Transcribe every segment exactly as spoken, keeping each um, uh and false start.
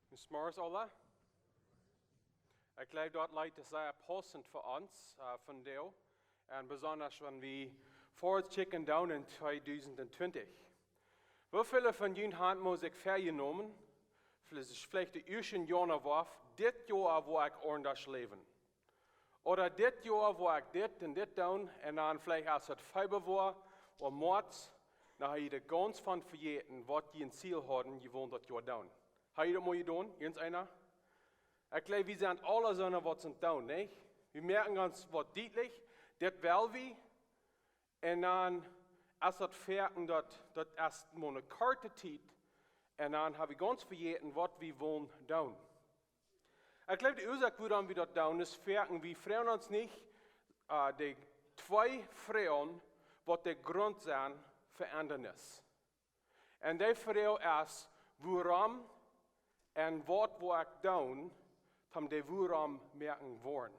Goodemorjes aula. Ekj jleew daut Leet es sea paussent fa ons, äh, vondoag. Un besonda wan wie väaut kjikjen doonen en tweedusent twintich. Woo väle von junt han mol sikj väajenomen, veleicht, veleicht de ieeschte Joa woa, dit Joa woa ekj aundasch läwen. Ooda dit Joa woa ekj dit un dit doonen, un dan veleicht aus et Februar ooda Moaz, dan ha jie de gaunz von vejäten waut jie een Ziel hauden, jie wullen daut Joa doonen. Ha jie daut mol jedonen, irjenteena? Ekj jleew, wie sent aule soone waut sent doonen, nich? Wie moaken ons waut dietlich, dit well wie, un dan es daut foaken daut, daut es mau ne korte Tiet, un dan ha wie gaunz vejäten waut wie wullen doonen. Ekj jleew, de Uasoak wuarom wie daut doonen es foaken, wie freien ons nich, äh, de twee Froagen waut de Grunt sent fa Endanis. Un de Froag es, wuarom un waut woa ekj doonen, om de wuarom moaken woaren.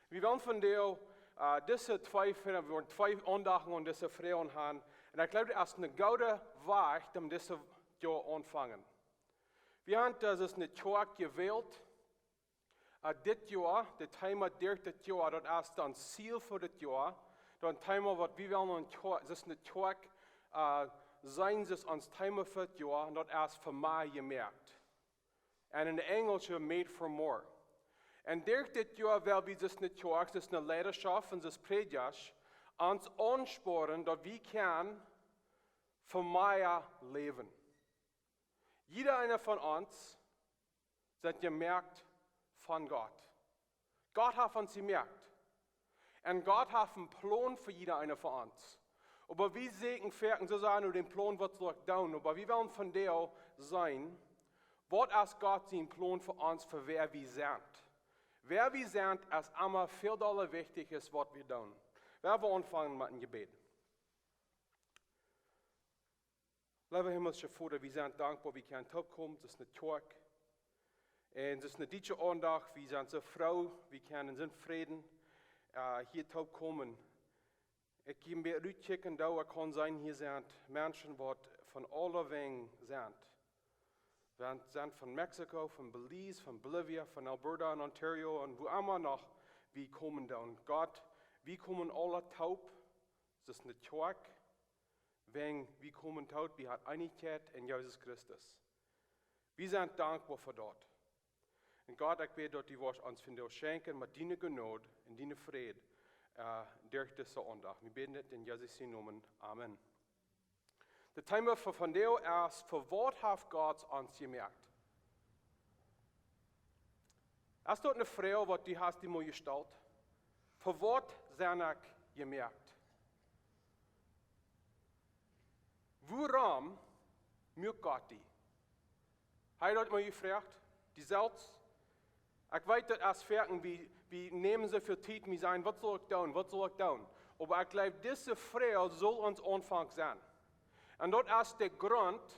Wie wellen vondoag, äh, dise twee Froagen, wie woaren twee Aundachten aun dise Froagen han. Un ekj jleew, daut es een gooda Wajch, om dit Joa auntofangen. Wie han, daut es ne Kjoakj jewält, äh, dit Joa, de Thema derch dit Joa, daut es dan Ziel fa dit Joa. Dan Thema waut wie wellen aun Kjoakj, daut es ne Kjoakj, äh, seenen, daut es ons Thema fa dit Joa, un daut es fa mie jemoakt. Un en Enjlisch, made for more. Un derch dit Joa well wie, daut es ne Kjoakj, daut es ne Leidaschoft un daut es Prädjasch, ons aunspornen daut wie kjennen fa mie läwen. Jieda eena von ons sent jemoakt von Gott. Gott haft ons jemoakt. Un Gott haft een Plon fa jieda eena von ons. Oba wie sieekjen foaken, soo sajen, no dän Plon waut sull ekj doonen. Oba wie wellen vondoag seenen, waut es Gott sien Plon fa ons, fa wäa wie sent. Wäa wie sent es emma väl dolla wichtich aus waut wie doonen. Wie wellen aunfangen met een Jebäd. Leewa himmlischa Voda, wie sent dankboa, wie kjennen toopkomen, daut es ne Kjoakj. Un daut es ne dietsche Aundacht, wie sent soo froo, wie kjennen en Fräd, äh, hia toopkomen. Ekj jie bie utkjikjen, doa kaun sennen, hia sent Menschen waut von aule Wäaj sent. Sent, sent von Mexiko, von Belize, von Bolivia, von Alberta un Ontario un wua emma noch wie komen doonen. Gott, wie komen aule toop, daut es ne Kjoakj, wäajen wie komen toop, wie haben Eenichkjeit en Jesus Christus. Wie sent dankboa fa daut. Un Gott, ekj bäd daut du woascht ons vondoag schenkjen met diene Jnod un diene Fräd, äh, derch dise Aundacht. Wie bäden dit en Jesus sienen Nomen. Amen. Daut Thema fa vondoag es, fa waut haft Gott ons jemoakt? Es daut ne Froag waut du hast die mol jestalt? Fa waut sie ekj jemoakt? Wuarom muak Gott die? Hast du daut mol jefroagt? Die selfst? Ekj weet daut aus Fäaken, wie, wie nämen soo väl Tiet, wie sajen, waut saul ekj doonen, waut saul ekj doonen? Oba ekj jleew, dise Froag saul ons Aunfank sennen. Un daut es de Grunt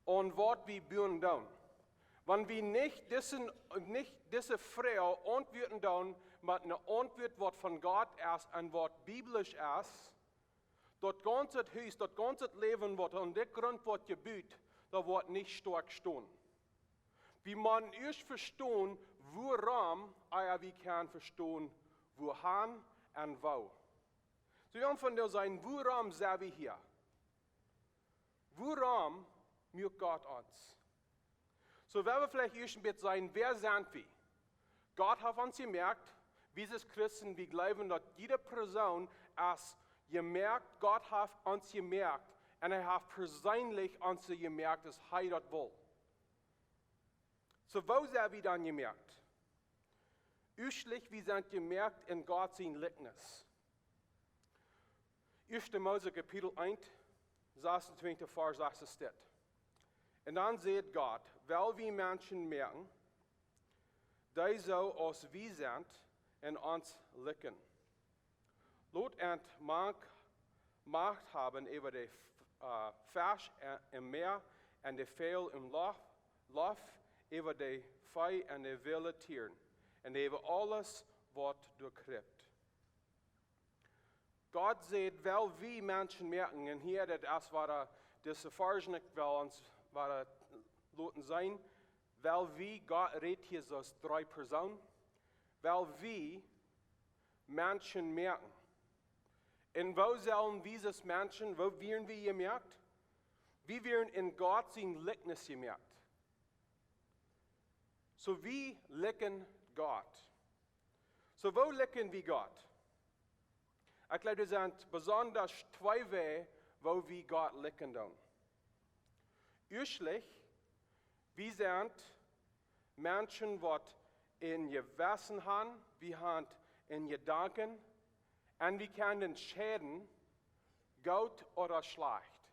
aun waut wie buen doonen. Wan wie nich dise, nich dise Froag auntwuaden doonen met ne Auntwuat waut von Gott es un waut biblisch es, daut gaunze Hus, daut gaunze Läwen waut aun dit Grunt woat jebut, daut woat nich stoakj stonen. Wie motten ieescht vestonen, wuarom, ea wie kjennen vestonen, wuahan un woo. Soo, wie haben vondoag jeseenen, wuarom sent wie hia? Wuarom muak Gott ons? Soo, wan wie veleicht ieescht een bät seenen, wäa sent wie? Gott haft ons jemoakt, wie aus Christen, wie jleewen daut jieda Persoon es jemoakt, Gott haft ons jemoakt un hee haft perseenlich ons jemoakt, aus hee daut well. Soo, woo sent wie dan jemoakt? Ieeschtlich, wie sent jemoakt en Gott sien Likeness. Ieeschte Mose Kapitel eent, sasuntwintich, Varsch sas steit. Un dan säd Gott, well wie Menschen moaken, dee soo aus wie sent, en ons likjen. Lot an Mank Macht haben äwa de, äh, Fesch, äh, em Mäa un de Väajel em Lof-, Loft, äwa de Vee un de wille Tieren, un äwa aules waut doa kjript. Gott sajcht, well wie Menschen moaken, un hia daut es wada, dise Varsch, ekj well ons wada loten seenen, Wiels wie, Gott rät hia soo aus dree Persoonen, wiels wie Menschen moaken. Un woo sellen wie aus Menschen, woo wieren wie jemoakt? Wie wieren en Gott sien Likeness jemoakt. Soo wie likjen Gott. Soo woo likjen wie Gott? Ekj jleew, doa sent besonda twee Wäaj, woo wie Gott likjen doonen. Ieeschtlich, wie sent Menschen, waut een Jewessen haben, wie haben een Jedanken, un wie kjennen entscheiden, goot ooda schlajcht.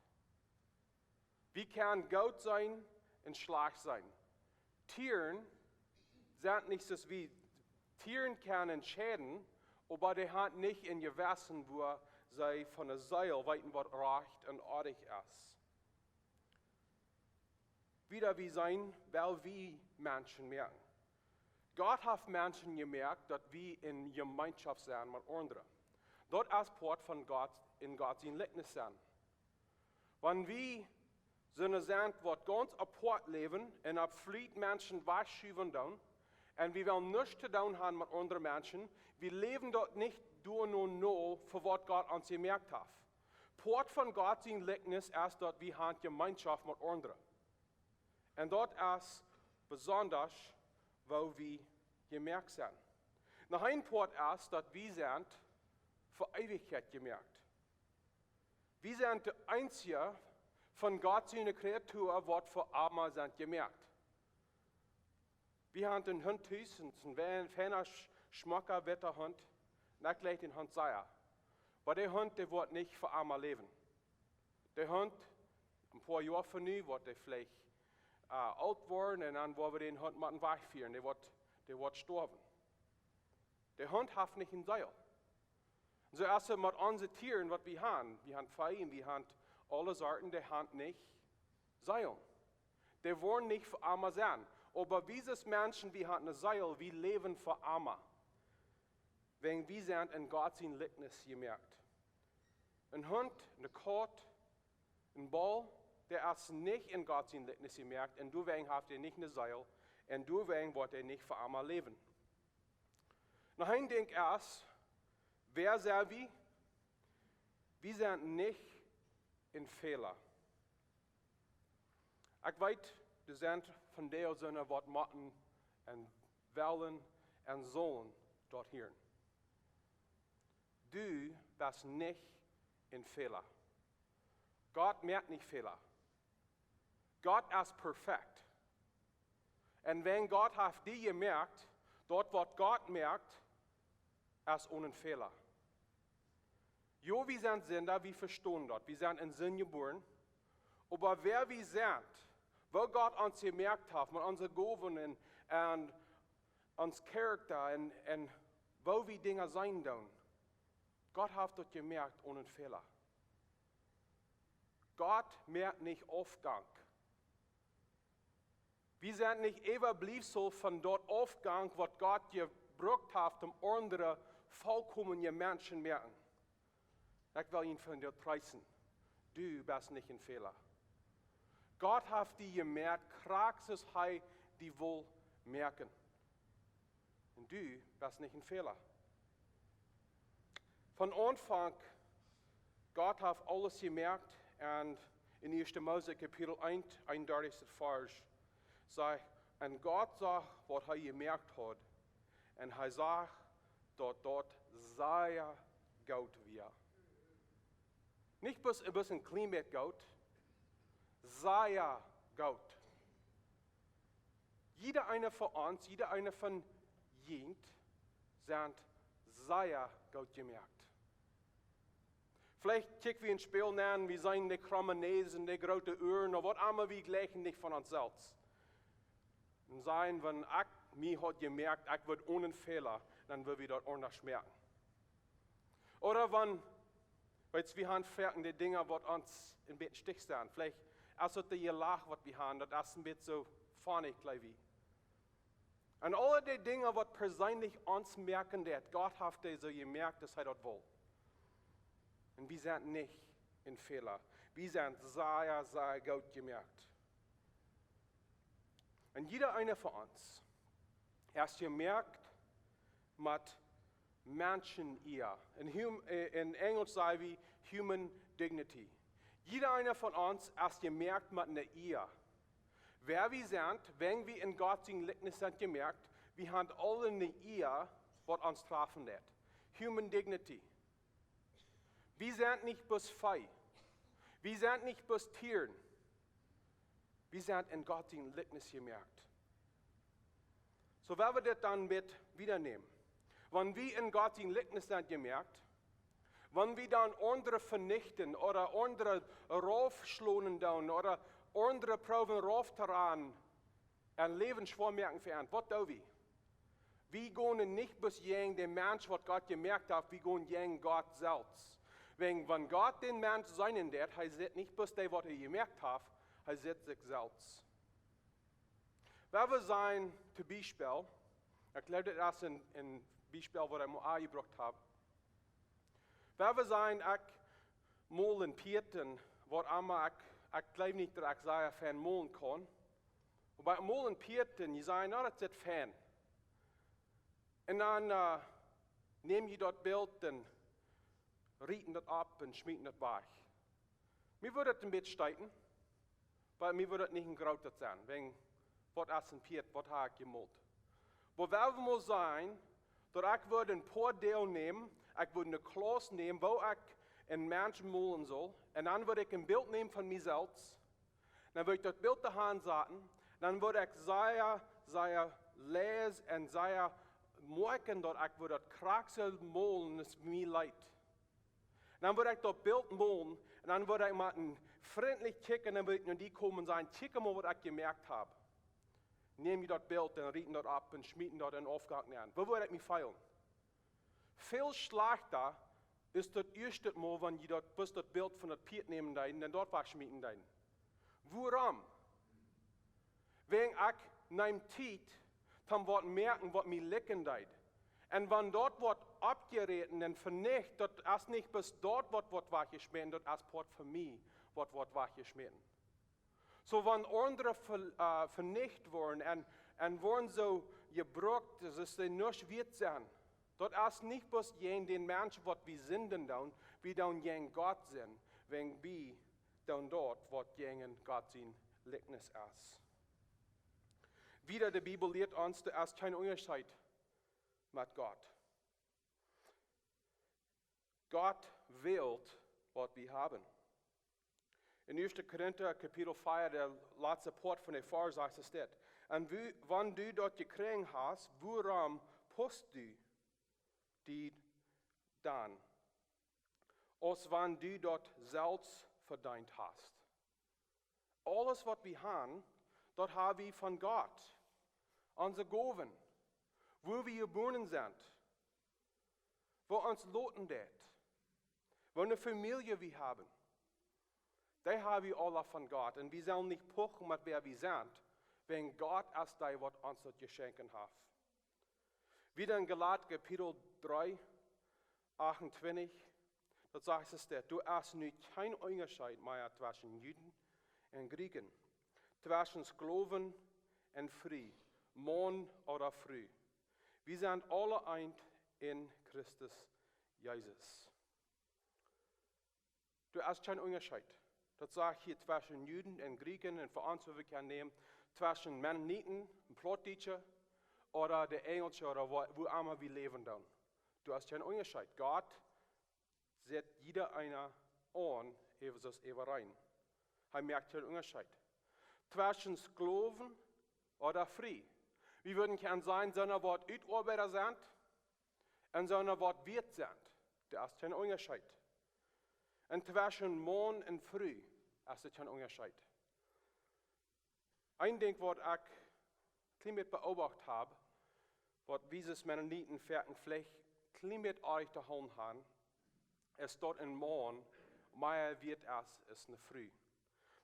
Wie kjennen goot sennen un schlajcht sennen. Tieren sent nich soo aus wie. Tieren kjennen entscheiden, oba dee haben nich een Jewessen, wua see von de Seel weeten, waut rajcht un oadich es. Wieda, wie sent, wiels wie Menschen moaken. Gott haft Menschen jemoakt, daut wie en Jemeenschoft sent met aundre. Daut es Poat von Gott, en Gott sien Likeness sennen. Wan wie soone sent, waut gaunz apoat läwen un opp Fliet Menschen wajchschuwen doonen, un wie wellen nuscht to doonen haben met aundre Menschen, wie läwen daut nich doano no, fa waut Gott ons jemoakt haft. Poat von Gott sien Likeness es, daut wie haben Jemeenschoft met aundre. Un daut es besonda, woo wie jemoakt sent. Noch een Poat es, daut wie sent fa Eewichkjeit jemoakt. Wie sent de eensje von Gott siene Kreatua, waut fa emma sent jemoakt. Wie haben een Hunt tus, een, een feina, sch-, schmocka, witta Hunt. Un ekj leew dän Hunt sea. Oba de Hunt, dee woat nich fa emma läwen. De Hunt, een poa Joa von nu, woat dee veleicht, äh, oolt woaren un dan woa wie dän Hunt motten wajchfieren. Dee woat, dee woat stoawen. De Hunt haft nich eene Seel. Soo es et met onse Tieren, waut wie haben. Wie haben Vee un wie haben aule Sorten, dee haben nich Seelen. Dee woaren nich fa emma sennen. Oba wie aus Menschen, wie haben eene Seel, wie läwen fa emma. Wäajen wie sent en Gott sien Likeness jemoakt. Een Hunt, eene Kaut, een Boll, dee es nich en Gott sien Likeness jemoakt un doawäajen haft hee nich eene Seel un doawäajen woat hee nich fa emma läwen. Noch een Dinkj es, wäa sent wie? Wie sent nich en Fäla. Ekj weet, doa sent von dee soone, waut motten un wellen un sellen daut hieren. Du best nich en Fäla. Gott moakt nich Fäla. Gott es perfekt. Un wan Gott haft die jemoakt, daut waut Gott moakt, es onen Fäla. Jo, wie sent Sinda, wie vestonen daut. Wie sent en Sind jebuaren. Oba wäa wie sent, woo Gott ons jemoakt haft, met onse Gowen un, un ons Charakter un, un woo wie Dinja seenen doonen. Gott haft daut jemoakt onen Fäla. Gott moakt nich Aufjank. Wie sent nich Äwabliefsel von daut Aufjank, waut Gott jebrukt haft, om aundre volkomne Menschen moaken. Ekj well junt von daut preisen. Du best nich en Fäla. Gott haft die jemoakt, krakjt soo aus hee die wull moaken. Un du best nich en Fäla. Von Aunfank, Gott haft aules jemoakt un en ieeschte Mose Kapitel eent, eenundartichsten Varsch, sajcht: "Un Gott sach, waut hee jemoakt haud, un hee sach, daut daut sea goot wia." Nich bloos, bloos een kjlien bät goot, sea goot. Jieda eena von ons, jieda eena von junt sent sea goot jemoakt. Veleicht kjikj wie em Spieejel nenn, wie seenen de kromme Näs, de groote Uaren, ooda waut emma, wie jleichen nich von ons selfst. Un sajen, wan ekj mie haud jemoakt, ekj wudd onen Fäla, dan wudd wie daut aundasch moaken. Ooda wan, weetst, wie haben foaken de Dinja, waut ons een bät stich sent. Veleicht es daut de Jelach, waut wie haben, daut es een bät soo funny, jleew ekj. Un aule de Dinja, waut perseenlich ons moaken deit, Gott haft dee soo jemoakt, daut hee daut wull. Un wie sent nich en Fäla. Wie sent sea, sea goot jemoakt. Un jieda eena von ons es jemoakt met Menschen-Ea. En, hum, äh, en Enjlisch saj wie human dignity. Jieda eena von ons es jemoakt met eene Ea. Wäa wie sent, wan wie en Gott sien Likjnis sent jemoakt, wie haben aule eene Ea, waut ons trafen deit. Human dignity. Wie sent nich bloos Vee. Wie sent nich bloos Tieren. Wie sent en Gott sien Likjnis jemoakt. Soo, wan wie dit dan met wiedanämen. Wan wie en Gott sien Likjnis sent jemoakt, wan wie dan aundre venichten ooda aundre raufschlonen doonen ooda aundre proowen rauf to ranen un Läwen schwoa moaken fa an, waut doo wie? Wie gonen nich bloos jäajen dän Mensch, waut Gott jemoakt haft, wie gonen jäajen Gott selfst. Wäajen, wan Gott dän Mensch seenen deit, hee sitt nich bloos dee, waut hee jemoakt haft, hee sitt sikj selfst. Wan wie sajen, toom Biespel, ekj jleew, dit es een, een Biespel, waut ekj mol aunjebrocht hab. Wan wie sajen, ekj mol een Pieet un waut emma, ekj, ekj jleew nich, daut ekj sea fein molen kaun. Oba ekj mol een Pieet un jie sajen, na, daut sitt fein. Un dan, äh, näm jie daut Bilt un rieten daut opp un schmieten daut wajch. Mie wudd daut een bät steeten, oba mie wudd daut nich een grootet sennen, wäajen waut es een Pieet, waut hab ekj jemolt? Oba wan wie mol sajen, daut ekj wudd een poa Deel nämen, ekj wudd eene Klauss nämen, woo ekj een Mensch molen saul, un dan wudd ekj een Bilt nämen von mie selfst, dan wudd ekj daut Bilt doa han saten, dan wudd ekj sea, sea leis un sea moakjen, daut ekj wudd daut krakjt soo molen aus mie leet. Dan wudd ekj daut Bilt molen un dan wudd ekj met een frintlich kjikjen, dan wudd ekj no die komen un sajen, kjikj mol, waut ekj jemoakt hab. Näm jie daut Bilt un rieten daut opp un schmieten daut en Aufgunk nenn. Woo wudd ekj mie feelen? Väl schlajchta es daut ieeschte Mol, wan jie daut, bloos daut Bilt von daut Pieet nämen deeden un daut wajchschmieten deeden. Wuarom? Wäajen ekj neem Tiet, om waut moaken, waut mie likjen deed. Un wan daut woat aufjeräten un venicht, daut es nich bloos daut, waut woat wajchjeschmäten, daut es poat von mie, waut woat wajchjeschmäten. Soo, wan aundre ve-, äh, venicht woaren un, un woaren soo jebrukt, daut see nuscht wieet sent, daut es nich bloos jäajen dän Mensch, waut wie sinden doonen, wie doonen jäajen Gott sinden, wäajen wie doonen daut, waut jäajen Gott sien Likjnis es. Wieda, de Bibel lieet ons, doa es kjeen Unjascheet met Gott. Gott well, waut wie haben. En ieeschte Korinta Kapitel vea, de latste Poat von de Varsch, sajcht et dit: Un wu-, wan du daut jekjräajen hast, wuarom pust du die dan, aus wan du daut selfst vedeent hast? Aules, waut wie haben, daut hab wie von Gott. Onse Gowen, wua wie jebuaren sent, woo ons loten deit, woo eene Famielje wie haben, dee hab wie aula von Gott. Un wie sellen nich puchen met wäa wie sent, wäajen Gott es dee, waut ons daut jeschenkt haft. Wieda en Galata Kapitel dree, achtuntwintich, doa sajcht et dit: Doa es nu kjeen Unjascheet mea tweschen Juden un Grieken, tweschen Sklowen un Frie, Maun ooda Fru. Wie sent aule eent en Christus Jesus. Doa es kjeen Unjascheet. Daut sajcht hia tweschen Juden un Grieken un fa ons, woo wie kjennen nämen, tweschen Mennoniten, een Plautdietscha, ooda de Enjelsche, ooda wua, wua emma wie läwen doonen. Doa es kjeen Unjascheet. Gott sitt jieda eena aun, äwent soo aus äwareen. Hee moakt kjeen Unjascheet. Tweschen Sklowen ooda Frie. Wie wudden kjennen sajen, soone, waut Utoabeida sent, un soone, waut wieet sent. Doa es kjeen Unjascheet. Un tweschen Maun un Fru es doa kjeen Unjascheet. Een Dinkj, waut ekj kjlien bät beobacht hab, waut wie aus Mennoniten foaken veleicht kjlien bät aundasch to hoolen haben, es, daut een Maun mea wieet es aus eene Fru.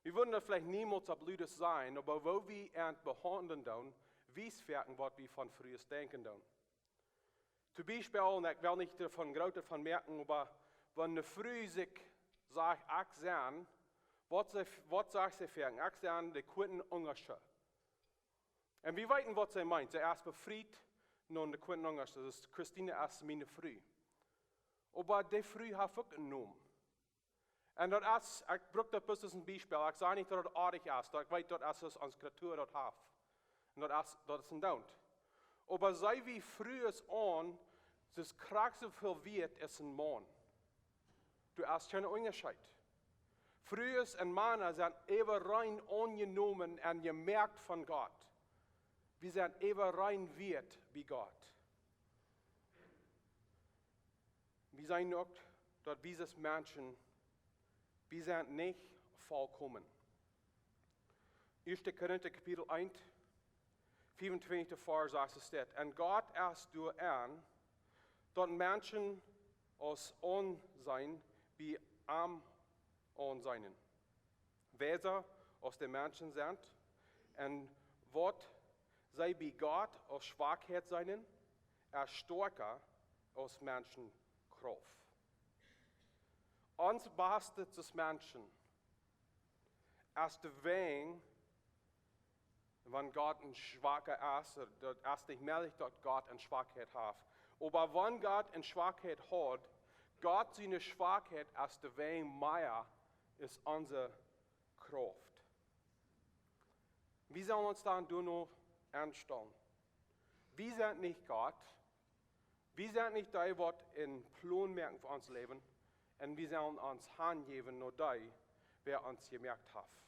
Wie wudden daut veleicht niemols opp ludes sajen, oba woo wie an behaundlen doonen, wiest foaken, waut wie von Frues denkjen doonen. Toom Biespel, un ekj well nich doavon grootet von moaken, oba wan eene Fru sajcht, ekj sie, waut see, waut sajcht see foaken? Ekj sie de Kuatenunjasche. Un wie weeten, waut see meent. See es befriet no de Quinton Ungarsch, daut es: Christina es miene Fru. Oba dee Fru haft uk een Nomen. Un daut es, ekj bruck daut bloos aus een Biespel. Ekj saj nich, daut daut oajch es, daut ekj weet, daut es, aus ons Kultua daut haft. Un daut es, daut es een Don't. Oba see, wie Frues aun, see es krakjt soo väl wieet aus een Maun. Doa es kjeen Unjascheet. Frues un Mana sent äwarein aunjenomen un jemoakt von Gott. Wie sent äwarein wieet bie Gott. Wie seenen uk, daut wie aus Menschen, wie sent nich vollkomen. Ieeschte Korinta Kapitel eent, fiefuntwintich, Varsch sas, steit: Un Gott es doaraun, daut Menschen ons aunseenen, bie am aunseenen, wiesa aus de Menschen sent, un waut see bie Gott aus Schwakheit seenen, es stoakja aus Menschen Krauft. Ons bastet aus Menschen es de Wajch, wan Gott een Schwaka es, daut es nich mäajlich, daut Gott eene Schwakheit haft. Oba wan Gott eene Schwakheit haud, Gott siene Schwakheit es de Wajch mea aus onse Krauft. Wie sellen ons dan doano aunstalen? Wie sent nich Gott. Wie sent nich dee, waut een Plon moaken fa ons Läwen. Un wie sellen ons hanjäwen no dee, wäa ons jemoakt haft.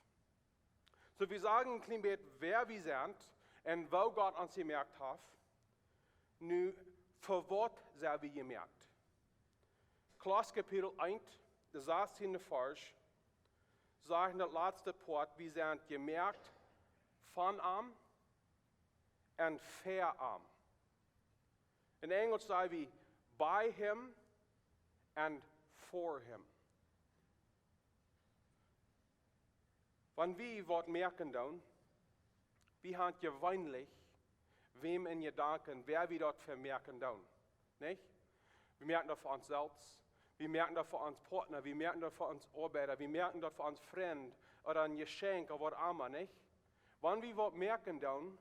Soo, wie sagen een kjlien bät, wäa wie sent un woo Gott ons jemoakt haft. Nu, fa waut sent wie jemoakt? Kolossa Kapitel eent, de sastieende Varsch, sajcht daut latste Poat: Wie sent jemoakt von am un fa am. En Enjelsch saj wie: by him and for him. Wan wie waut moaken doonen, wie haben jeweenlich wäm en Jedanken, wäa wie daut fa moaken doonen. Nich? Wie moaken daut fa ons selfst, wie moaken daut fa ons Partner, wie moaken daut fa ons Oabeida, wie moaken daut fa ons Frind, ooda een Jeschenkj ooda waut emma, nich? Wan wie waut moaken doonen,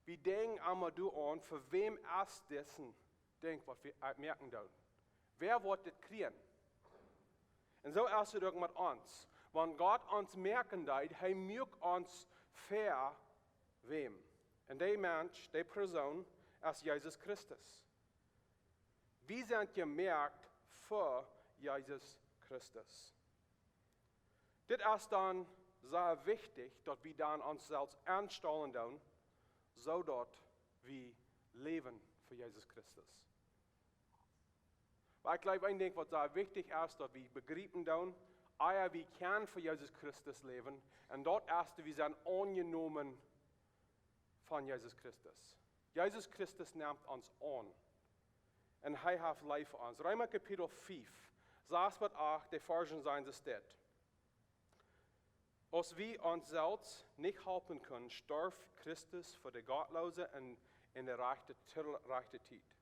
wie denkjen emma doaraun, fa wäm es dise Dinkj, waut wie, äh, moaken doonen. Wäa woat dit kjrieen? Un soo es et uk met ons. Wan Gott ons moaken deed, hee muak ons fa wäm. Un dee Mensch, dee Persoon es Jesus Christus. Wie sent jemoakt fa Jesus Christus. Dit es dan sea wichtich, daut wie dan ons selfst aunstalen doonen, soo daut wie läwen fa Jesus Christus. Oba ekj jleew, een Dinkj, waut sea wichtich es, daut wie bejriepen doonen, ea wie kjennen fa Jesus Christus läwen, un daut es, daut wie sent aunjenomen von Jesus Christus. Jesus Christus nemt ons aun. Un hee haft leef fa ons. Reema Kapitel fief, sas bat acht, de Varsch sent soo steit: Aus wie ons selfst nich halpen kunnen, storf Christus fa de Gottloose un en de rajchte, to rajchte Tiet.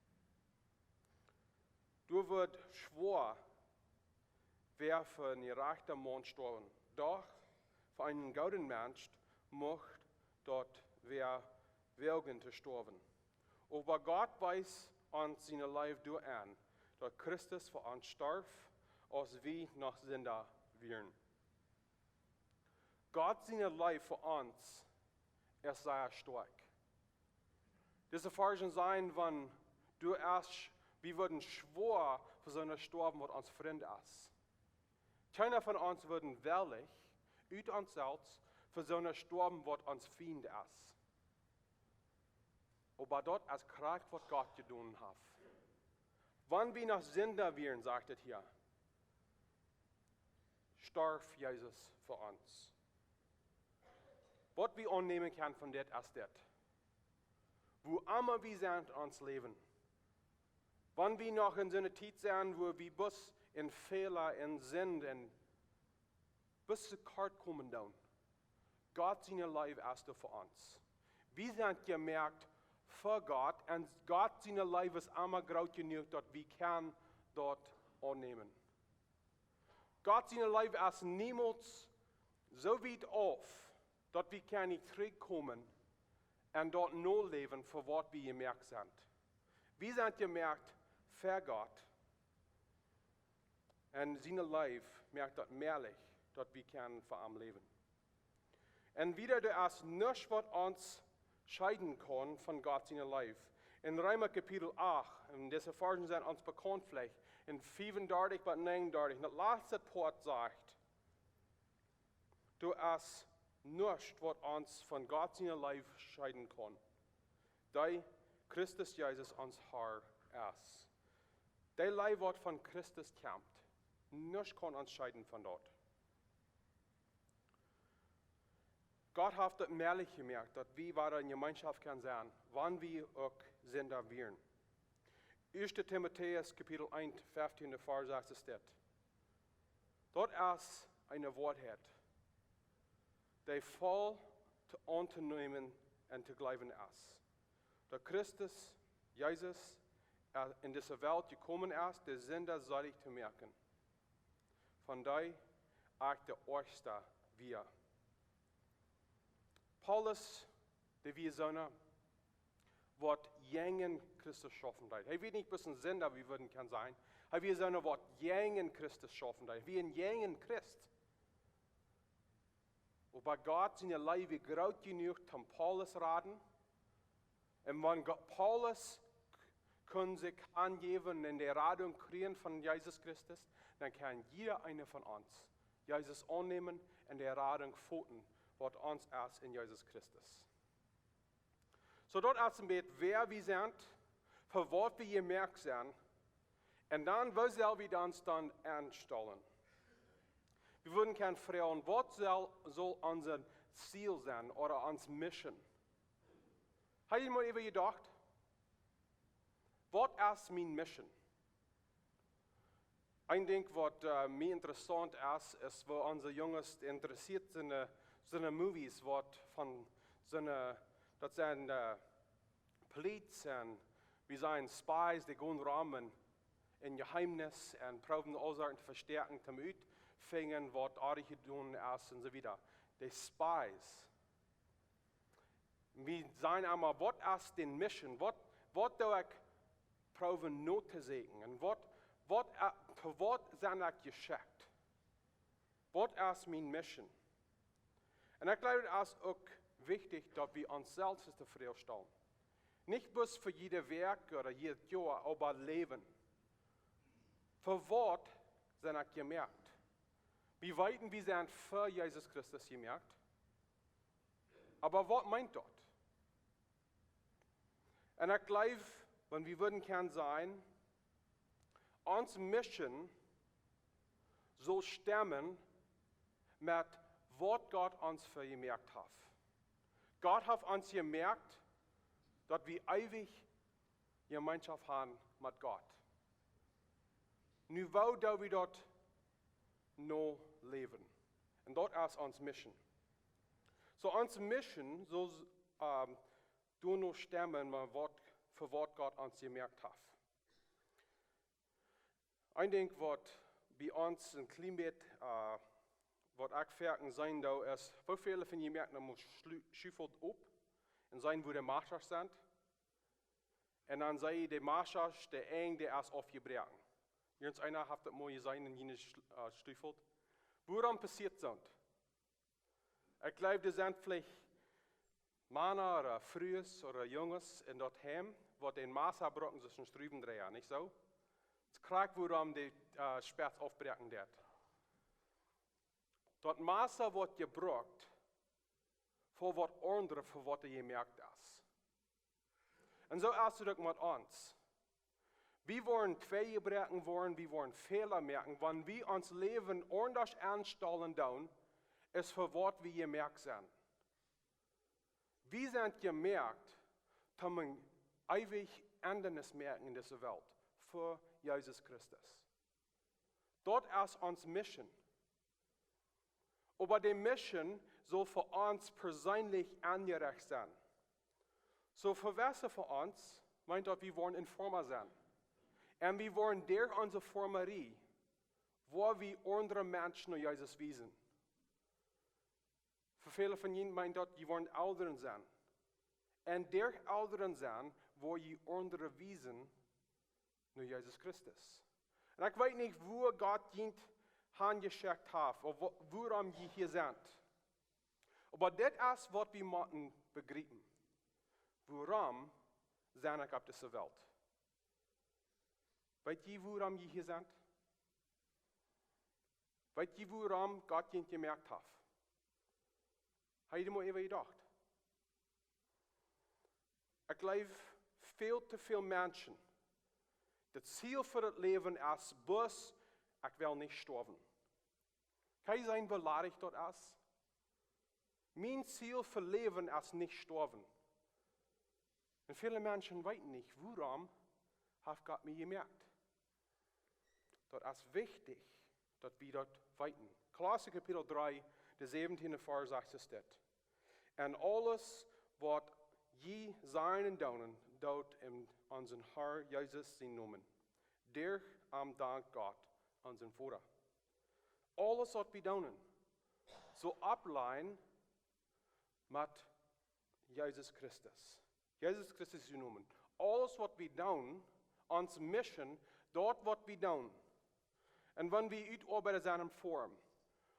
Doa woat schwoa, wäa fa een jerajchta Maun stoawen. Doch fa eenen gooden Mensch mucht daut wäa woagen to stoawen. Oba Gott wees ons siene Leew doaraun, daut Christus fa ons storf, aus wie noch Sinda wieren. Gott siene Leew fa ons es sea stoakj. Dise Varsch sajen, wan du es, wie wudden schwoa fa soon stoawen, waut ons Frint es. Kjeena von ons wudden wellich, ut ons selfst, fa soon stoawen, waut ons Fient es. Oba daut es krakjt, waut Gott jedonen haft. Wan wie noch Sinda wieren, sajcht et hia, storf Jesus fa ons. Waut wie aunnämen kjennen von dit es dit. Wua emma wie sent en ons Läwen, wan wie noch en soone Tiet sent, wua wie bloos en Fäla, en Sind, en bloos to kort komen doonen, Gott siene Leew es doa fa ons. Wie sent jemoakt fa Gott un Gott siene Leew es emma groot jenuach, daut wie kjennen daut aunnämen. Gott siene Leew es niemols soo wiet auf, daut wie kjennen nich trigjkomen un daut noläwen fa waut wie jemoakt sent. Wie sent jemoakt fa Gott. Un siene Leew moakt daut mäajlich, daut wie kjennen fa am läwen. Un wieda, doa es nuscht, waut ons scheiden kaun von Gott siene Leew. En Reema Kapitel acht, un dise Varzen sent ons bekaunt veleicht, en fiefundartich bat negenundartich, daut latste Poat sajcht: Doa es nuscht, waut ons von Gott siene Leew scheiden kaun, dee Christus Jesus ons Herr es. Dee Leew, waut von Christus kjemt, nuscht kaun ons scheiden von daut. Gott haft daut mäajlich jemoakt, daut wie wieda en Jemeenschoft kjennen sennen, wan wie uk Sinda wieren. Ieeschte Timotäus Kapitel eent, feftiende Varsch sajcht dit: Daut es eene Woarheit, dee voll to, auntonämen un to jleewen es, daut Christus Jesus, äh, en dise Welt jekomen es, de Sinda seelich to moaken, von dee ekj de oajchsta wia. Paulus, dee wia soona, waut jäajen Christus schaufen deed. Hee wia nich bloos een Sinda, wie wudden kjennen sajen. Hee wia soona, waut jäajen Christus schaufen deed. Hee wia een jäajen Christ. Oba Gott siene Leew wia groot jenuach, om Paulus raden. Un wan Gott, Paulus kunn sikj hanjäwen un de Radunk kjrieen von Jesus Christus, dan kaun jieda eena von ons Jesus aunnämen un de Radunk foten, waut ons es en Jesus Christus. Soo daut es een bät, wäa wie sent, fa waut wie jemoakt sent, un dan, woo sell wie ons dan aunstalen? Wie wudden kjennen froagen, waut sell, saul ons Ziel sennen ooda ons Mission? Hab jie mol äwa jedocht? Waut es miene Mission? Een Dinkj, waut, äh, mie interessaunt es, es, woo onse Junges interessieet sent, äh, sent Movies, waut von sent, äh, daut sent, äh, Police un, wie sajen, Spies, dee gonen rom en, en Jeheemnis un proowen aule Sachen to vestäakjen, to utfinjen, waut oajch jedonen es un soo wieda. De Spies. Wie sajen emma, waut es de Mission? Waut, waut doo ekj proowen notoseenen? Un waut, waut, äh, to waut sie ekj jeschekjt? Waut es miene Mission? Un ekj jleew, daut es uk wichtich, daut wie ons selfst dise Froag stalen. Nich bloos fa jiede Wäakj ooda jieda Joa, oba Läwen. Fa waut sie ekj jemoakt? Wie weeten, wie sent fa Jesus Christus jemoakt. Oba waut meent daut? Un ekj jleew, wan wie wudden kjennen sajen, ons Mission saul stemmen met waut Gott ons fa jemoakt haft. Gott haft ons jemoakt, daut wie eewich Jemeenschoft haben met Gott. Nu, woo doo wie daut noläwen? Un daut es ons Mission. Soo, ons Mission saul, ähm, doano stemmen, met waut, fa waut Gott ons jemoakt haft. Een Dinkj, waut bie ons een kjlien bät, äh, waut ekj foaken seenen doo, es, woo väle von junt moaken dan mol schlu-, schuffelt opp un seenen, wua de Maschasch sent. Un dan seenen de Maschasch, de Enj, dee es aufjebroaken. Irjenteena haft daut mol jeseenen en june Sch-, äh, Schuffelt. Wuarom passieet soont? Ekj jleew, doa sent veleicht Mana ooda Frues ooda Junges en daut Heim, waut een Massa brucken, soo aus een Struwendreia, nich soo? Daut es krakjt, wuarom de, äh, Spetz aufbroaken deit. Daut Massa woat jebrukt fa waut aundret, fa waut et jemoakt es. Un soo es et uk met ons. Wie woaren tweijebroaken woaren, wie woaren Fäla moaken, wan wie ons Läwen aundasch aunstalen doonen, aus fa waut wie jemoakt sent. Wie sent jemoakt, om een eewjet Enjnis moaken en dise Welt, fa Jesus Christus. Daut es ons Mission. Oba de Mission saul fa ons perseenlich aunjerecht sennen. Soo, fa wese von ons meent daut, wie woaren Informa sennen. Un wie woaren derch onse Informerie, woo wie aundre Menschen no Jesus wiesen. Fa väle von junt meent daut, jie woaren Elren sennen. Un derch Elren sennen woa jie aundre wiesen no Jesus Christus. Un ekj weet nich woo Gott junt hanjeschekjt haft, ooda wuarom jie hia sent. Oba dit es waut wie motten bejriepen. Wuarom sie ekj opp dise Welt? Weet jie wuarom jie hia sent? Weet jie wuarom Gott junt jemoakt haft? Hab jie mol äwa jedocht? Ekj jleew, väl to väl Menschen, daut Ziel fa daut Läwen es bloos: Ekj well nich stoawen. Kaun sennen woo ladich daut es. Mien Ziel fa Läwen es nich stoawen. Un väle Menschen weeten nich, wuarom haft Gott mie jemoakt. Daut es wichtich, daut wie daut weeten. Kolossa Kapitel dree, de säwentieende Varsch sajcht es dit: Un aules waut jie sajen un doonen, doot en onsen Herr Jesus sienen Nomen. Doarom dankt Gott, onsen Voda. Aules waut wie doonen, saul oppleien met Jesus Christus. Jesus Christus sienen Nomen. Aules waut wie doonen, ons Mission, daut waut wie doonen. Un wan wie Utoabeida sennen em Forum,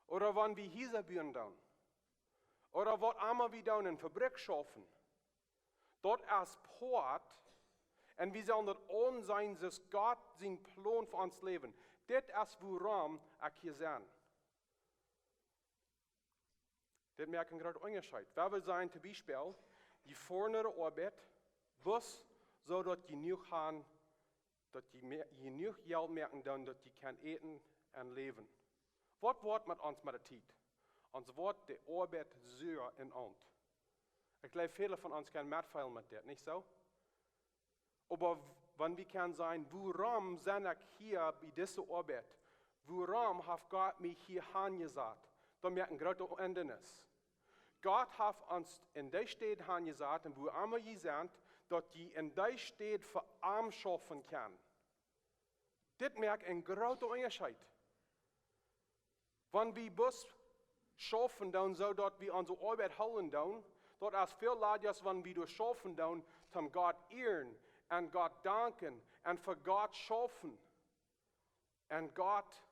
ooda wan wie Hiesa buen doonen, ooda waut emma wie doonen, en Fabrikj schaufen, daut es Poat, un wie sellen daut aunseenen aus Gott sien Plon fa ons Läwen. Dit es wuarom ekj hia sie. Dit moakt een grooten Unjascheet. Wan wie sajen, toom Biespel, jie foaren no de Oabeit, bloos soo daut jie jenuach haben, daut jie mea-, jenuach Jelt moaken doonen, daut jie kjennen äten un läwen. Waut woat met ons met de Tiet? Ons woat de Oabeit sua un aun. Ekj jleew, väle von ons kjennen metfeelen met dit, nich soo? Oba w-, wan wie kjennen sajen, wuarom sie ekj hia bie dise Oabeit? Wuarom haft Gott mie hia hanjesat? Dan moakt een groote Endrunk. Gott haft ons en dee Städ hanjesat un wua emma jie sent, daut jie en dee Städ fa am schaufen kjennen. Dit moakt een grooten Unjascheet. Wan wie bloos schaufen doonen, soo daut wie onse Oabeit hoolen doonen, daut es väl ladja aus wan wie doa schaufen doonen, toom Gott ieren un Gott danken un fa Gott schaufen un Gott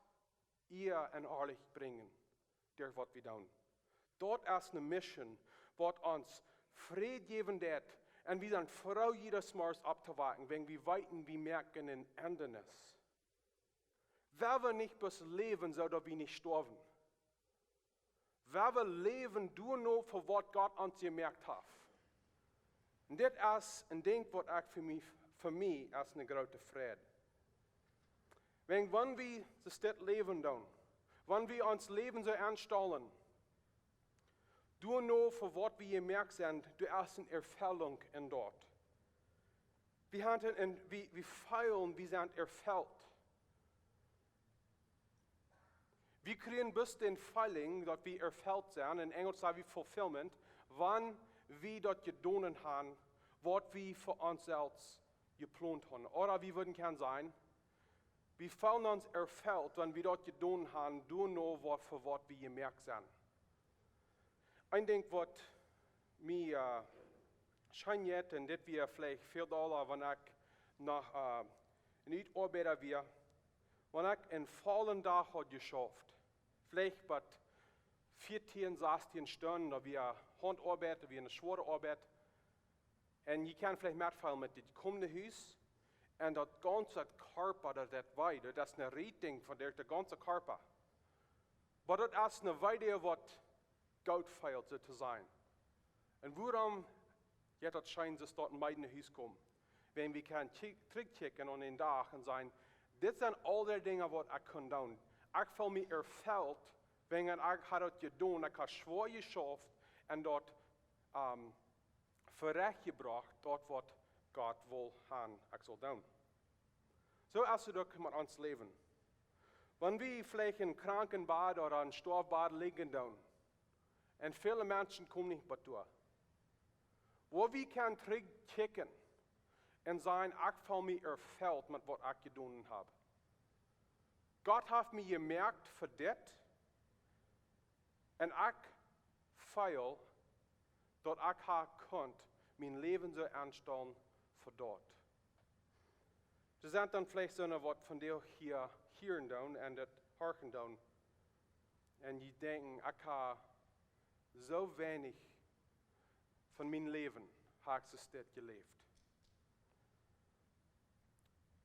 Ea un Harlichkjeit brinjen derch waut wie doonen. Daut es eene Mission, waut ons Fräd jäwen deit, un wie sent froo, jieda Morjes opptowaken, wan wie weeten, wie moaken een Endrunk. Wie wellen nich bloos läwen, soo daut wie nich stoawen. Wie wellen läwen doano, fa waut Gott ons jemoakt haft. Un dit es een Dinkj, waut ekj fa mie, fa mie es eene groote Fräd. Wan, wan wie soo dit Läwen doonen, wan wie ons Läwen soo aunstalen, doano, fa waut wie jemoakt sent, doa es eene Erfellunk en daut. Wie haben een, wie, wie feelen, wie sent erfellt. Wie kjrieen bloos dän Feeling, daut wie erfellt sent, en Enjlisch saj wie fulfillment, wan wie daut jedonen haben, waut wie fa ons selfst jeplont haben. Ooda wie wudden kjennen sajen, wie feelen ons erfellt, wan wie daut jedonen haben, doano, waut, fa waut wie jemoakt sent. Een Dinkj, waut mie, äh, scheen jeit, un dit wia veleicht väl dolla, wan ekj noch, äh, een Utoabeida wia, wan ekj een vollen Dach haud jeschauft, veleicht bat vieetieen, sastieen Stunden, daut wia Hauntoabeit, daut wia eene schwoare Oabeit. Un jie kjennen veleicht metfeelen met dit. Jie komen no Hus un daut gaunze Kjarpa, daut deit wee. Daut es een Rietinj von de, de gaunze Kjarpa. Oba daut es een Wee, waut goot feelt, soo to sajen. Un wuarom jeit daut scheen, soo daut meist no Hus komen? Wan wie kjennen kji-, trigjkjikjen aun dän Dach un sajen, dit sent aul de Dinja, waut ekj kunn doonen. Ekj feel mie erfellt, wan ekj hab daut jedonen, ekj hab schwoa jeschauft un daut, ähm, verecht jebrocht, daut waut Gott well haben, ekj saul doonen. Soo es et uk met ons Läwen. Wan wie veleicht em Krankenbad ooda em Stoafbad lijen doonen, un väle Menschen komen nich bat doa, wua wie kjennen trigjkjikjen un sajen, ekj feel mie erfellt met waut ekj jedonen hab. Gott haft mie jemoakt fa dit, un ekj feel, daut ekj hab kunt mien Läwen soo aunstalen fa daut. Doa sent dan veleicht soone, waut vondoag hia hieren doonen un daut horchen doonen. Un dee denkjen: "Ekj hab soo weinich von mien Läwen, hab ekj soo stell jeläft."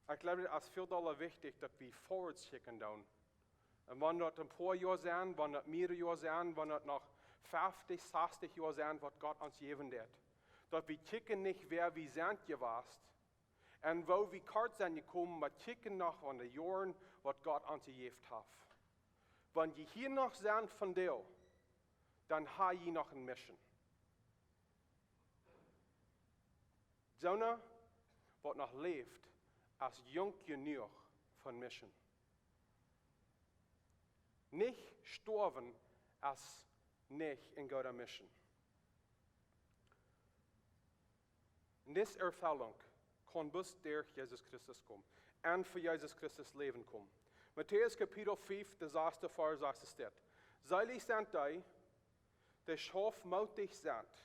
Ekj gleew, daut es väl dolla wichtich, daut wie forwards kjikjen doonen. Un wan daut een poa Joa sent, wan daut mea Joa sent, wan daut noch feftich, sastich Joa sent, waut Gott ons jäwen deit, daut wie kjikjen nich, wäa wie sent jewast un woo wie kort sent jekomen, oba kjikjen no aun de Joaren, waut Gott ons jejäft haft. Wan jie hia noch sent vondoag, dan hab jie noch eene Mission. Soona, waut noch läft, es junk jenuach fa Mission. Nich stoawen es nich eene goode Mission. Un dise Erfellunk kaun bloos derch Jesus Christus komen un fa Jesus Christus läwen komen. Matäus Kapitel fiew, de sasta Varsch sajcht dit: "Seelich sent dee, dee saftmootich sent,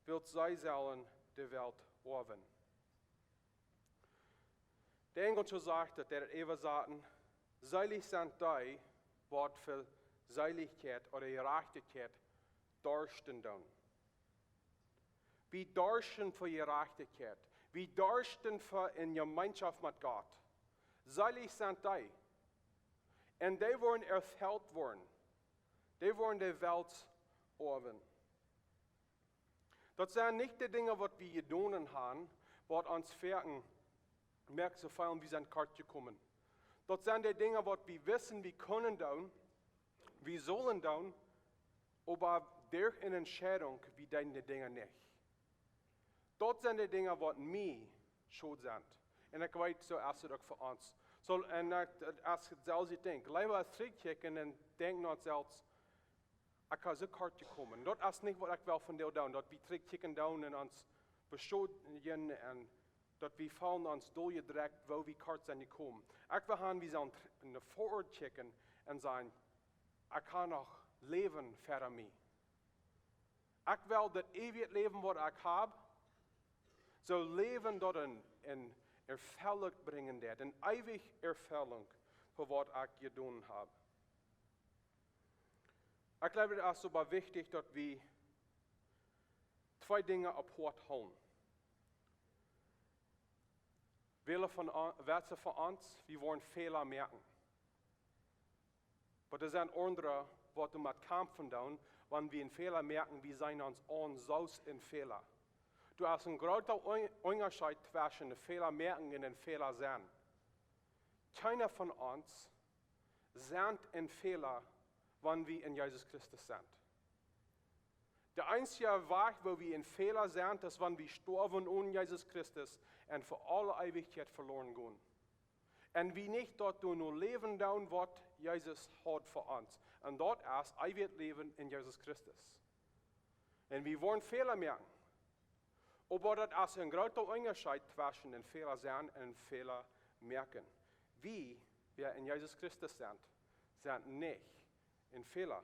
wiels see sellen de Welt oawen." De Enjelsche sajcht daut, dee daut äwasaten: "Seelich sent dee, waut fa Seelichkjeit ooda Jerajchtichkjeit darsten doonen." Wie darsten fa Jerajchtichkjeit. Wie darsten fa eene Jemeenschoft met Gott. Seelich sent dee. Un dee woaren erfelt woaren. Dee woaren de Welt oawen. Daut sent nich de Dinja, waut wie jedonen haben, waut ons foaken moakt soo feelen, wie sent kort jekomen. Daut sent de Dinja, waut wie wisten, wie kunnen doonen, wie sullen doonen, oba derch eene Entscheidunk, wie deeden de Dinja nich. Daut sent de Dinja, waut mie schult sent. Un ekj weet, soo es daut uk fa ons. Soo, un ekj, aus ekj selfst denkj, leewa trigjkjikjen un denkjen aun ons selfst: "Ekj hab soo kort jekomen." Daut es nich, waut ekj well vondoag doonen, daut wie trigjkjikjen doonen un ons beschuljen un daut wie feelen ons doljedrekjt, woo wie kort sent jekomen. Ekj well haben, wie sellen tr-, no väaren kjikjen un sajen: "Ekj hab noch Läwen ver mie. Ekj well daut eewje Läwen, waut ekj hab, soo läwen, daut eene, eene Erfellunk brinjen deit, eene eewje Erfellunk fa waut ekj jedonen hab." Ekj gleew, daut es oba wichtich, daut wie twee Dinja apoat hoolen. Väle von o-, wäa von ons, wie woaren Fäla moaken. Oba doa sent aundre, waut doamet kjamfen doonen, wan wie eenen Fäla moaken, wie seenen ons aun aus een Fäla. Doa es een groota Un-, Unjascheet tweschen een Fäla moaken un een Fäla sennen. Kjeena von ons sent een Fäla, wan wie en Jesus Christus sent. De eensje Wajch, woo wie een Fäla sent, es, wan wie stoawen onen Jesus Christus un fa aule Eewichkjeit veloren gonen. Un wie nich daut doonen no läwen doonen, waut Jesus haud fa ons. Un daut es eewjet Läwen en Jesus Christus. Un wie woaren Fäla moaken. Oba daut es een groota Unjascheet tweschen een Fäla sennen un een Fäla moaken. Wie, wäa en Jesus Christus sent, sent nich een Fäla.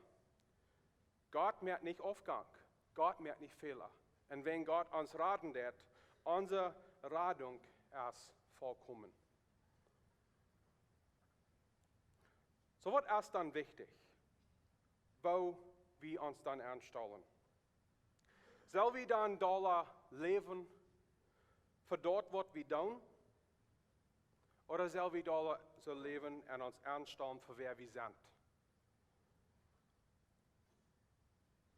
Gott moakt nich Aufjank. Gott moakt nich Fäla. Un wan Gott ons raden deit, onse Radunk es volkomen. Soo, waut es dan wichtich, woo wie ons dan aunstalen? Sell wie dan dolla läwen fa daut, waut wie doonen? Ooda sell wie dolla soo läwen un ons aunstalen fa wäa wie sent?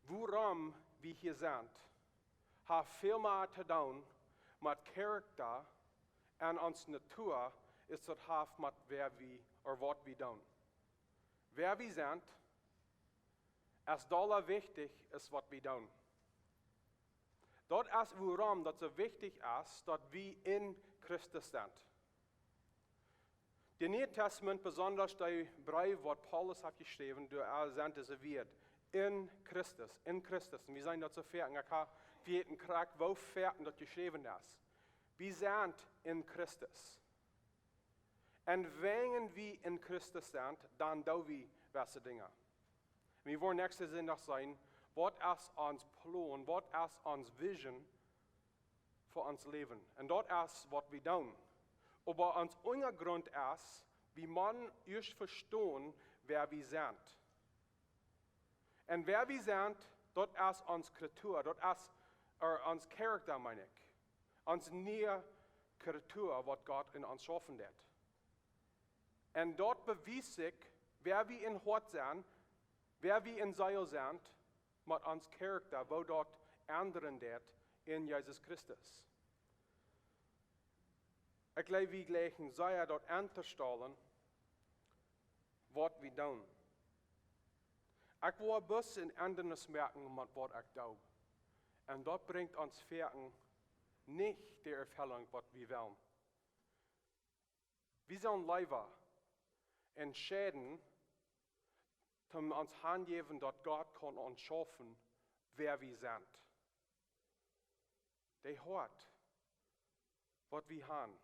Wuarom wie hia sent, haft väl mea to doonen met Charakta un ons Natua, aus daut haft met wäa wie, ooda waut wie doonen. Wäa wie sent, es dolla wichtich aus waut wie doonen. Daut es wuarom daut soo wichtich es, daut wie en Christus sent. Daut Niee Tastament, besonda de Breef, waut Paulus haft jeschräwen, doa sent dise Wieed: en Christus, en Christus. Un wie seenen daut soo foaken, ekj hab, wie weeten krakjt, woo foaken daut jeschräwen es. Wie sent en Christus. Un wan wie en Christus sent, dan doo wie jewesse Dinja. Wie woaren näakjsten Sindach seenen, Waut es ons Plon? Waut es ons Vision fa ons Läwen? Un daut es waut wie doonen. Oba ons Unjagrunt es, wie motten ieescht vestonen, wäa wie sent. Un wäa wie sent, daut es ons Kreatua, daut es, or ons Charakter, meen ekj. Ons niee Kreatua, waut Gott en ons schaufen deed. Un daut bewiest sikj, wäa wie em Hoat sent, wäa wie em Seel sent, met ons Charakter, woo daut endren deed en Jesus Christus. Ekj jleew, wie jleichen sea daut auntostolen, waut wie doonen. Ekj woa bloos een Endrunk moaken met waut ekj doo. Un daut brinjt ons foaken nich de Erfellunk, waut wie wellen. Wie sellen leewa entscheiden, om ons hanjäwen, daut Gott kaun ons schaufen, wäa wie sent. Dee Hoat, waut wie han.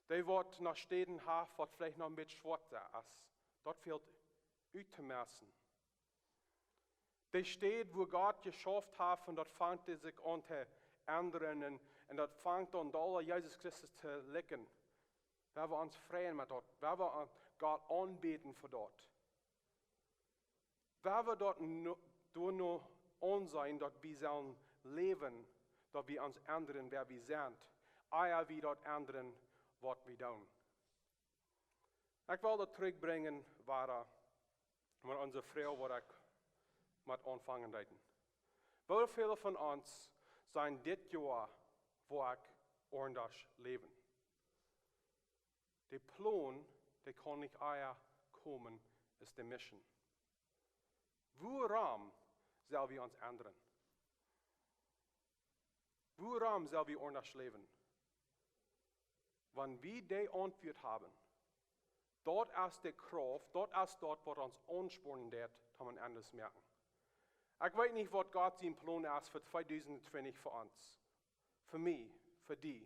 Dee waut noch Städen haft, waut veleicht noch een bät schwoat es. Daut fält uttomessen. Dee Städ, wua Gott jeschaufen haft, un daut fangt sikj aun to endren, un, un daut fangt aun doa Jesus Christus to likjen. Woa wie ons freien met daut, woa wie aun Gott aunbäden fa daut. Woa wie daut no, doano aunseenen, daut wie sellen läwen, daut wie ons endren, wäa wie sent, ea wie daut endren, waut wie doonen. Ekj well daut trigjbrinjen, wada, met onse Froag, waut ekj met aunfangen deed. Woo väle von ons sent dit Joa, wua ekj aundasch läwen? De Plon, dee kaun nich ea komen, es de Mission. Wuarom sell wie ons endren? Wuarom sell wie aundasch läwen? Wan wie dee Auntwuat haben, daut es de Krauft, daut es daut, waut ons aunspornen deed, om een Endrunk moaken. Ekj weet nich, waut Gott sien Plon es fa tweedusent twintich fa ons. Fa mie, fa die.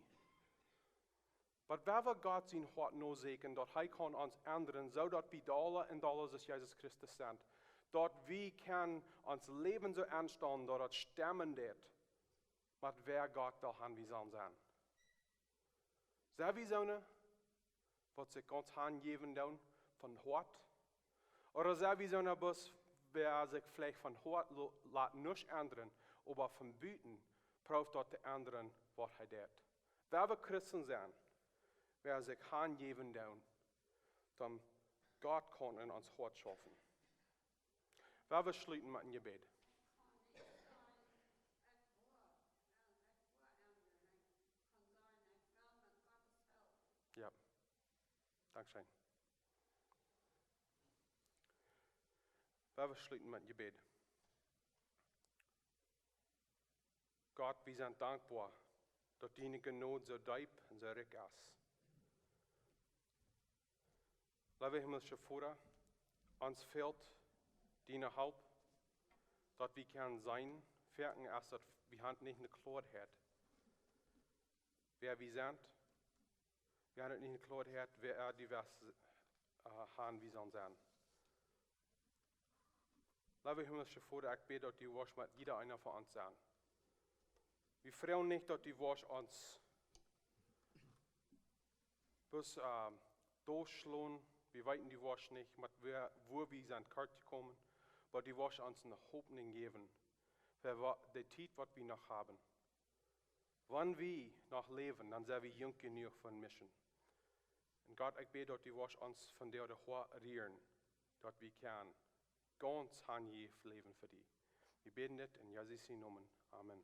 Oba woa wie Gott sien Hoat noseenen, daut hee kaun ons endren, soo daut wie dolla un dolla aus Jesus Christus sent. Daut wie kjennen ons Läwen soo aunstalen, daut daut stemmen deed met wäa Gott well han, wie sellen sennen. Sent wie soone, waut sikj gaunz hanjäwen doonen von Hoat? Ooda sent wie soone bloos, wäa sikj veleicht von Hoat lo-, lat nuscht endren, oba von buten prooft daut to endren, waut hee deed? Woa wie Christen sennen, wäa sikj hanjäwen doonen, dan Gott kaun en ons Hoat schaufen. Woa wie schluten met een Jebäd. Jo, dankscheen. Woa wie schluten met een Jebäd. Gott, wie sent dankboa, daut diene Jnod soo deep un soo rikj es. Leewa himmlischa Voda, ons fält diene Help, daut wie kjennen seenen, foaken es daut wie han nich eene Kloaheit, wäa wie sent, wie han nich eene Kloaheit, wäa, äh, du west, äh, han, wie sellen sennen. Leewa himmlischa Voda, ekj bäd, daut du woascht met jieda eena von ons sennen. Wie froagen nich, daut du woascht ons bloos, äh, derchschlonen. Wie weeten, du woascht nich, met wäa, wua wie sent kort jekomen, oba du woascht ons eene Hopninj jäwen fa wa-, de Tiet, waut wie noch haben. Wan wie noch läwen, dan sent wie junk jenuach fa Mission. Un Gott, ekj bäd, daut du woascht ons von de Hoat rieren, daut wie kjennen gaunz hanjäwen läwen fa die. Wie bäden dit en Jesus sien Nomen. Amen.